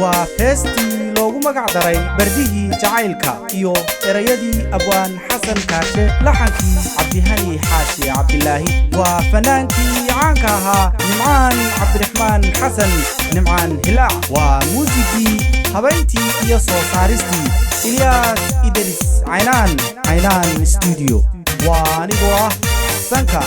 Waa heestii loogu magac daray Bardihii Jacaylka iyo erayadii Abwaan Xasan Kaashe, laxankii Cabdihani Xaashi Cabdilaahi. Waa fanaankii caanka ahaa Nimcaan Cabdiraxmaan Xasan Nimcaan Hilaac. Waa muusigii, habayntii iyo soo saaristii Ilyaas Idris Caynaan, Caynaan Stuudiyo. Waa anigoo ah Sanka.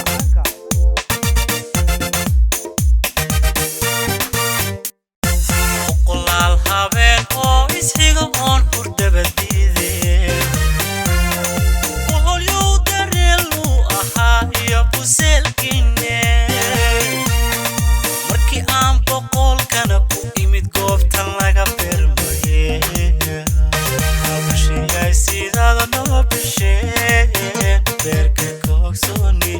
Boqolaal habeen oo isxiga oon hurdabadiide, boholyow dareeluu ahaa iyo buseelkiine. Markii aan boqolkana ku imid goobtan laga bermaye, bishiyay sidaada noo bisheen, beerka koogsooni,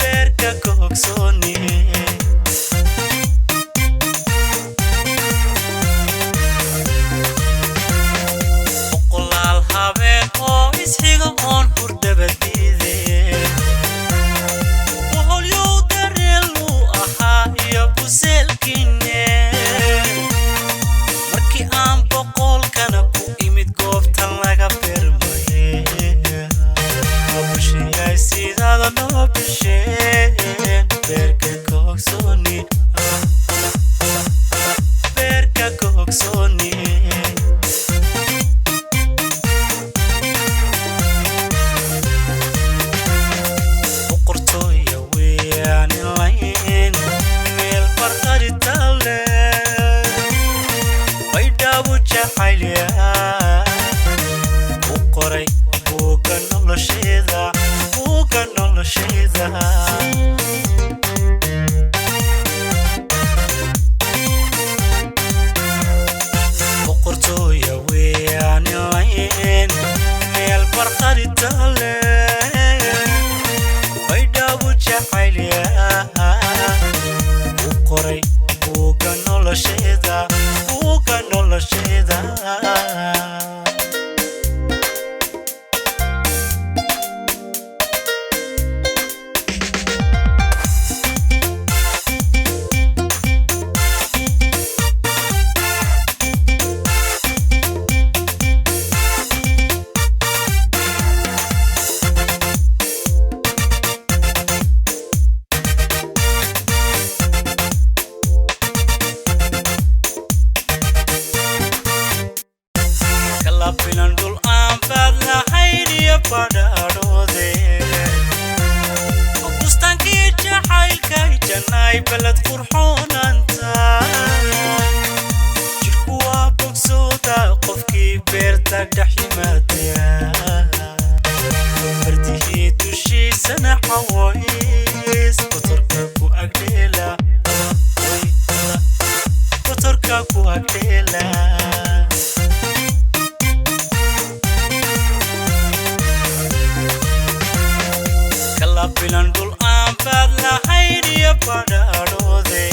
beerka koogsooni. Boqolaal habeen oo isxiga oon hurdabadiide, boholyow dareeluu ahaa iyo buseelkiine. Markii aan boqolkana ku imid goobtan laga bermaye, bishiyay sidaada noo bisheen, beerka koogsooni, beerka koogsooni. Boqortooya weeyaan ilayn meel barqaritale, baydhaabu jacaylyaa ku qoray buugga nolosheeda, buugga nolosheeda. Boqortooya weeyaan ilayn meel barqaritale, baydhaabu jacaylyaa ku qoray buugga nolosheeda, buugga nolosheeda. Kala filan dhul aan baad lahayn iyo badhaadhoode, bustaankii jacaylkay jannaay, balad qurxoonanta jidhku waa bogsooda qofkii beerta dhex yimaada, bardihii dushiisana xaways botorka ku agdheela, botorka ku agdheela. Kala filan dhul aan baad lahayn iyo badhaadhoode,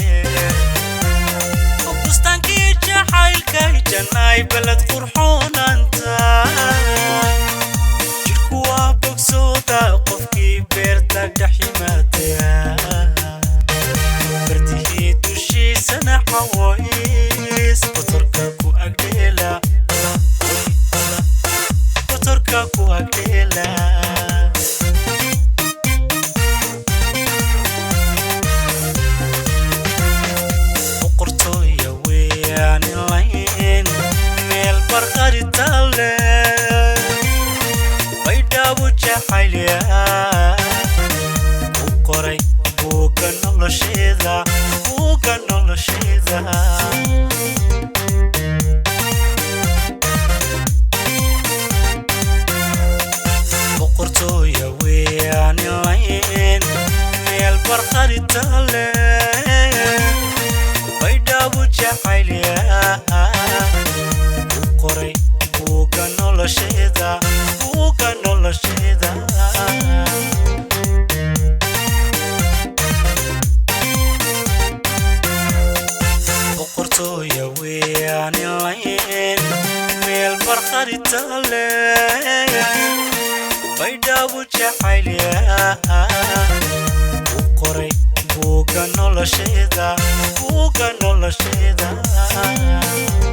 bustaankii jacaylkay jannaay, balad qurxoonanta jidhku waa bogsooda qofkii beerta dhex yimaada, bardihii dushiisana xaways botorka ku agdheela, botorka ku agdheela. Boqortooya weeyaan ilayn meel barqaritale, baydhaabu jacaylyaa ku qoray buugga nolosheeda, buugga nolosheeda. Boqortooya weeyaan ilayn meel barqaritale, baydhaabu jacaylyaa ku qoray buugga nolosheeda, buugga nolosheeda. Boqortooya weeyaan ilayn meel barqaritale, baydhaabu jacaylyaa ku qoray. Buugga nolosheeda, buugga nolosheeda.